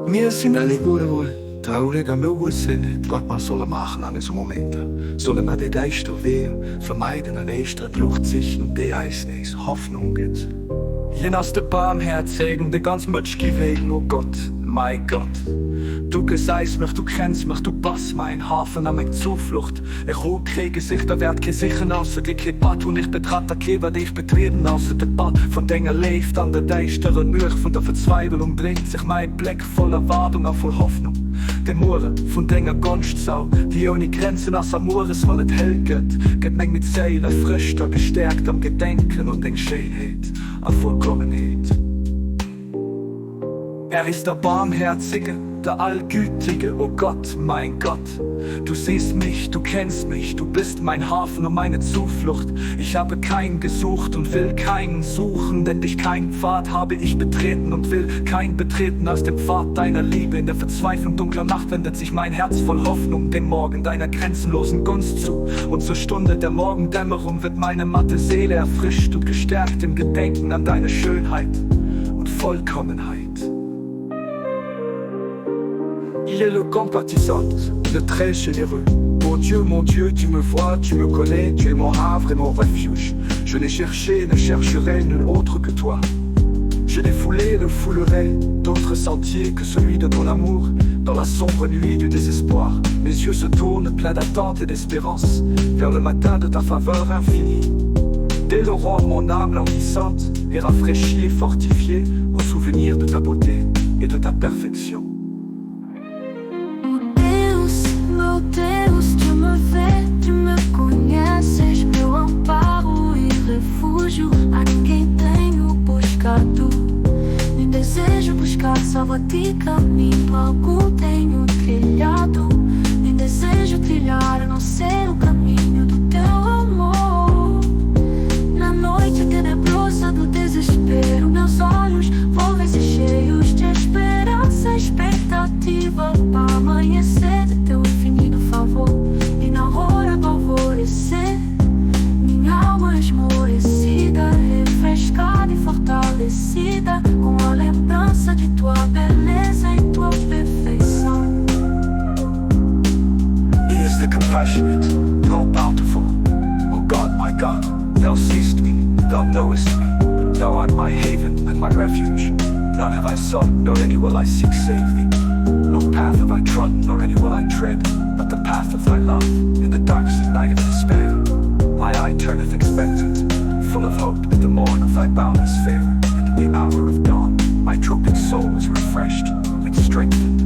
Mir sinn alleguer traurig a mir wëssen net, wat mer solle maachen an esou Momenter. Solle mer déi däischter Weeër vermeiden an éischter d'Luucht sichen, déi eis nees Hoffnung gëtt? Hien ass de Baarmhäerzegen, de ganz Mëtsch gi wegen, o Gott, mäi Gott! Du gesäis mech, du kenns mech, du bass mäin Hafen a meng Zuflucht. Ech hu kee Gesicht a wäert kee sichen ausser dir, kee Pad hunn ech betratt a kee Wert ech betrieden ausser de Pad vun denger Léift. An der däischterer Nuecht vun der Verzweiwelung dréint sech mäi Bléck voll Erwaardung a voll Hoffnung dem Muere vun denger Gonscht zou, déi ouni Grenzen ass. A mueres, wann et hell gëtt, gëtt meng midd Séil erfrëscht a gestäerkt am Gedenken un deng Schéinheet a Vollkommenheet. Er ist der Barmherzige, der Allgütige, o Gott, mein Gott! Du siehst mich, du kennst mich, du bist mein Hafen und meine Zuflucht. Ich habe keinen gesucht und will keinen suchen, denn dich kein Pfad habe ich betreten und will kein betreten als den Pfad deiner Liebe. In der Verzweiflung dunkler Nacht wendet sich mein Herz voll Hoffnung dem Morgen deiner grenzenlosen Gunst zu. Und zur Stunde der Morgendämmerung wird meine matte Seele erfrischt und gestärkt im Gedenken an deine Schönheit und Vollkommenheit. Il est le compatissant, le très généreux. Mon Dieu, mon Dieu, tu me vois, tu me connais, tu es mon havre et mon refuge. Je n'ai cherché et ne chercherai nul autre que toi. Je n'ai foulé et ne foulerai d'autres sentiers que celui de ton amour dans la sombre nuit du désespoir. Mes yeux se tournent pleins d'attente et d'espérance vers le matin de ta faveur infinie. Dès l'aurore, mon âme languissante est rafraîchie et fortifiée au souvenir de ta beauté et de ta perfection. O Deus, meu Deus, tu me vês, tu me conheces, meu amparo e refúgio, a quem tenho buscado. Nem desejo buscar, salvo a ti caminho algum tenho trilhado. Nem desejo trilhar, a não ser o caminho do teu amor. Na noite tenebrosa do desespero, meus olhos volvem-se cheios de esperança, expectativa para amanhecer de teu infinito favor. E na hora do alvorecer, minha alma esmorecida, refrescada e fortalecida com a lembrança de tua beleza e tua perfeição. He is the compassionate, the all bountiful. O God, my God, thou seest me, thou knowest me. Thou art my haven and my refuge. None have I sought, nor any will I seek save thee. No path have I trodden, nor any will I tread, but the path of thy love in the darkest night of despair. My eye turneth expectant, full of hope at the morn of thy boundless favor, and in the hour of dawn my drooping soul is refreshed and strengthened.